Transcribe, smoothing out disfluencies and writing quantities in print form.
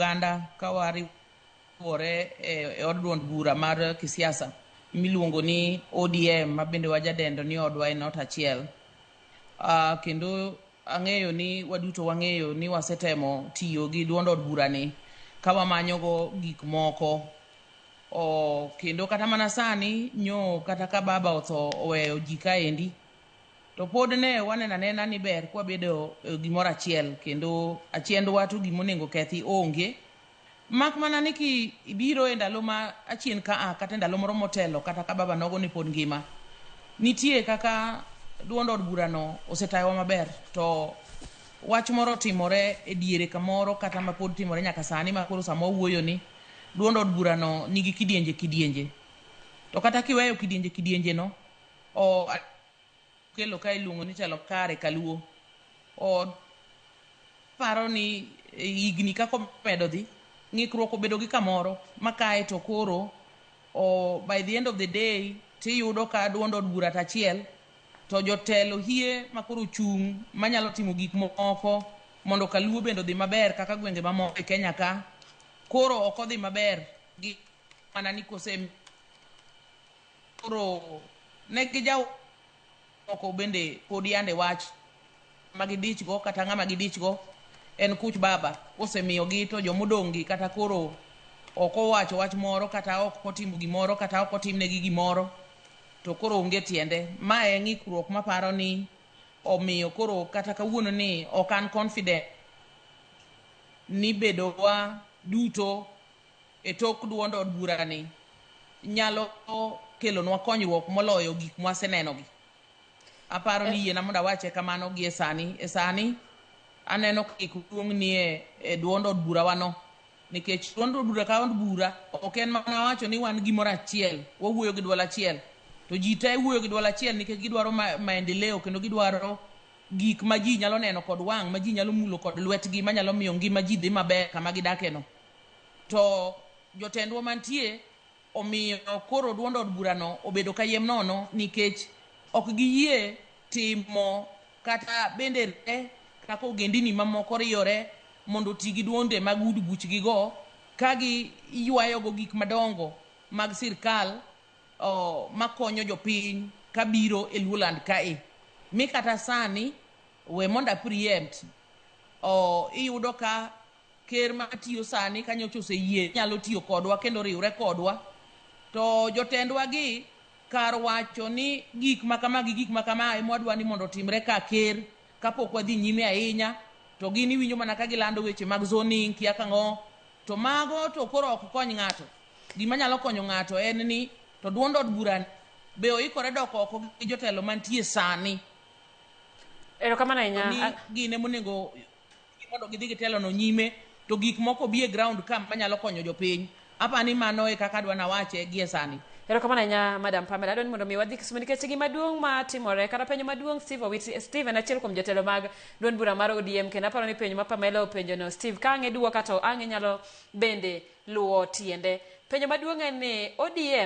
oganda ka wariwore e od duond bura mar kisiasa miluongo ni ODM, ma bende wajadendo ni odwa en ot achiel. Kendo ang'eyo ni waduto wang'eyo ni wasetemo tiyo gi duond od burani ka wamanyogo gik moko. Kendo kata mana sani nyo kata ka baba otho oweyo ji kaendi, to pod ne waneno anena ni ber kwabedo gimoro achiel, kendo achiendwa to gimonego kethi onge. Mak mana ni kibiro e ndalo ma achien ka a kata e ndalo moro motelo, kata ka baba nogo ne pod ngima, nitie kaka duond od burano osetayowa maber, to wach moro otimore e diere kamoro kata ma pod timore nyaka sani, ma koro sama wawuoyo ni duond od burano nigi kidienje kidienje. To kata kiweyo kidienje kidienje no, o kelo ka iluongo ni telo kare kaluo. O paro ni higni kaka omedo dhi, ng'ikruok obedo gi kamoro ma kae to koro o by the end of the day tiyudo ka duond od bura tachiel, to jotelo hie makoro chung' manyalo timo gik moko mondo kaluo bende odhi maber kaka gwenge mamoko e Kenya ka koro ok odhi maber gi mana ni kose koro ne gijaw moko bende pod yande wach ma gidich go, kata ng'ama gidich go en kuch baba osemiyogi, to jomodong' gi kata koro ok owacho wach moro, kata ok otimo gimoro, kata ok otimnegi gimoro, to koro onge tiende. Ma e ng'ikruok maparo ni omiyo koro kata kawuono ni ok an confident ni bedowa duto e tok duond od burani nyalo kelonwa konyruok moloyo gik mwasenenogi. Aparo ni yiena mondo awache kamano gie sani. E sani aneno ka gik duong' nie e duond od burawano, nikech duond od bura ka od bura ok en mana wacho ni wan gimoro achiel, wawuoyo gi duol achiel, to ji te wuoyo gi duol achiel nikech gidwaro maendeleo, kendo gidwaro gik ma ji nyalo neno kod wang', ma ji nyalo mulo kod lwetgi, manyalo miyo ngima ji dhi maber kama gidakeno. To jotendwa mantie omiyo koro duond od burano obedo kayiem nono, nikech ok giyie timo kata bende re kaka ogendini mamoko riyore mondo oti gi duonde mag ud buchgigo ka giywayogo gik madongo mag sirkal makonyo jopiny kabiro e Luoland kae. Mi kata sani we mondo a preempt, iyudo ka ker matiyo sani kanyocha oseyie nyalo tiyo kodwa kendo riwre kodwa, to jotendwa gi kar wacho ni gik ma kama gi gik ma kama ema wadwa ni mondo otimre ka ker kapok wadhi nyime ahinya, to gin iwinjo mana ka gilando weche mag zoning kia kang'o, to mago to koro ok kony ng'ato. Gima nyalo konyo ng'ato en ni to duond od bura be oikore dok oko gi jotelo mantie sani. Erokamano ahinya. Ni gin emonego mondo gidhi gitelo no nyime, to gik moko bi e ground ka manyalo konyo jopiny. Apani mano e kaka adwa nawache gie sani. Erokamano ahinya, Madam Pamela. Adwa ni mondo mi wadhi Kisumu nikech gima duong' ma timore kata penjo maduong', Steve Owiti. Steve en achiel kuom jotelo mag duond bura mar ODM, kendo aparo ni penjo ma Pamela openjo no, Steve, ka ang' iduoka to ang' inyalo bende luwo tiende. Penjo maduong' en ni ODM